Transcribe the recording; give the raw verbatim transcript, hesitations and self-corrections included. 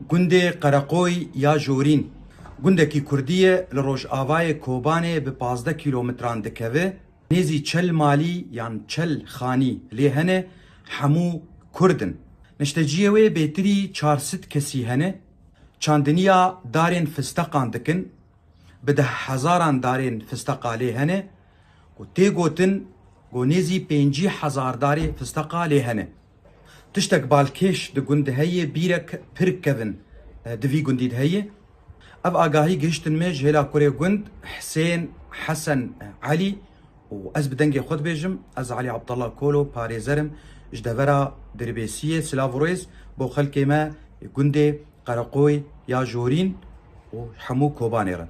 Gundê Qereqoy ya Jorîn, gundekî kurdî ye, li rojavayê Kobanê bi pazdeh kîlometran dikeve. Nêzî çel malî yan çel xanî lê hene, hemû kurd in. Nişteciyê wê bêtirî çar sed kesî hene. Çandiniya darên fisteqan dikin, bi deh hezaran darên fisteqa lê hene û tê gotin ku nêzî pêncî hezar darê fisteqa lê hene. Tiştek balkêş di gund heye, bîrek pir kevin, e, di vî gundî de heye. Ev agahî gihiştin me ji hêla kurê gund Hisên Hesen Elî û ez bi dengê xwe dibêjim, ez Elî Abdullah Kolo, parêzer im ji devera Dirbêsiyê. Silav û rêz bo xelkê me gundê Qereqoy ya Jorîn û hemû Kobanê re.